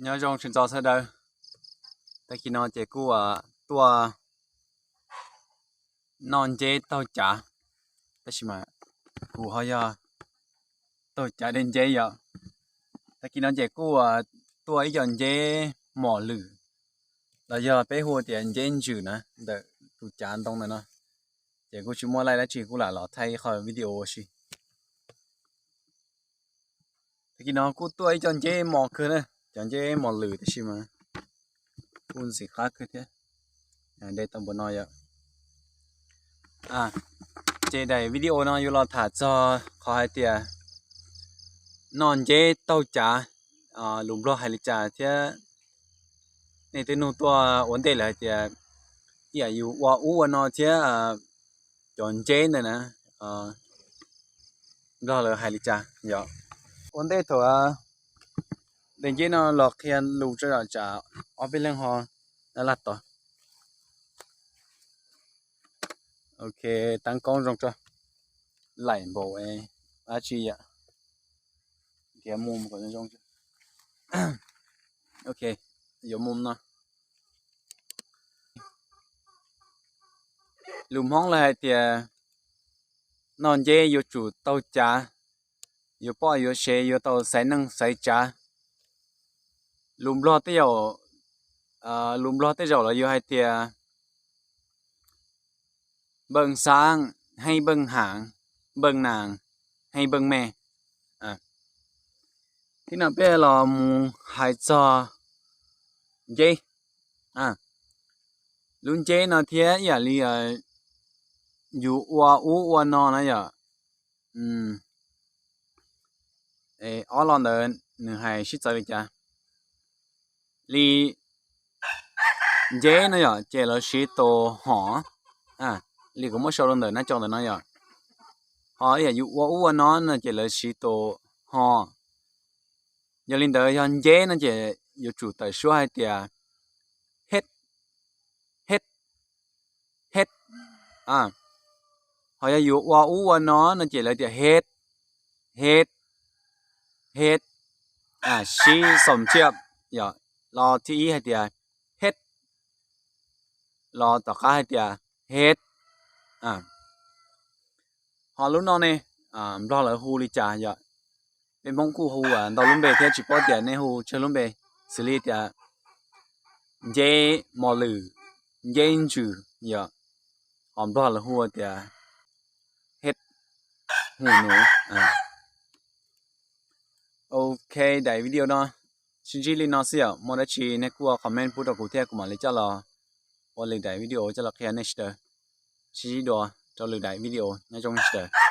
Nyob zoo sawv ntxov sawv daws. Tag kis no ces kuj tuaj noj nceb taug cav, tab sis mas kuv ho yog taug cav de nceb yom. Tag kis no ces kuj tuaj ib co nceb mos lwm, los yog peb hu tias nceb ntsws na, ntawm tus cav ntoo ntawm no. Ces kuj tsis muaj laij dab tsi kuj lam los thaij ib qho video ua si. Tag kis no kuj tuaj ib co nceb mos kawg na, cov nceb mos lwm tab sis mas kuj ntxim qab kawg thiab. De tau npaum no yom. Ces daim video no yuav los tham txog qhov hais tias noj nceb taug cav, lus Nplog hais li cas thiab. Nej twb nug tuaj ua ntej lawm hais tias ib yam yus ua ub ua no thiab cov nceb ntawd na, Nplog lawv hais li cas yom. Ua ntej thaum de nceb no los qhia lus tso tsam ob peb leeg ho laj tos. Ok, tab koob zoo tso, laim npaum dab tsi yom. Nrhiav mus kom zoo zoo. Ok, yuav mus no. Lus Hmoob lawv hais tias noj nceb yuav tsum taug cav, yuav poj yuav sev yuav tau xaiv neej xaiv tsav. Lus Nplog tej zaum, lus Nplog tej zaum los yuav hais tias npeej xaav heej npeej haav, npeej naas heej npeej me. Thib no peb los mus hais txog nceb. Lub nceb no thiab ib yam li yus ua ub ua no na yom. Ob lo ntawd nws hais sib txawv li cas? Li nceb no yom, ces lawv siv tus hos, li kuv muab sau rau ntawm nab co ntawm no yom. Ho ib yam yus ua ub ua no no ces lawv siv tus ho. Yog li ntawd yog nceb no ces yuav tsum tawm suab hais tias hej, hej, hej. Ho yog yus ua ub ua no no ces lawv tias hej, hej, hej. Sib xom tsiab yom, lo thib ib hais tias hej, lo tom qab hais tias hej. Ho lub no ne, Nplog lawv hu li cas yom? Peb Hmoob kuj hu ntau lub npe thiab tsis paub tias nej hu tsawg lub npe, xws li tias nceb mos lwm, nceb ntsws yom, ho Nplog lawv hu tias hej hu nuv. Ok, daim video no sib ntsib li no xwb yom, muaj dab tsi nej kuj comment pub rau kuv thiab kuv mam li coj los ua lwm daim video coj los qhia nej sawv daws. Sib ntsib dua rau lwm daim video, nyob zoo nej sawv daws.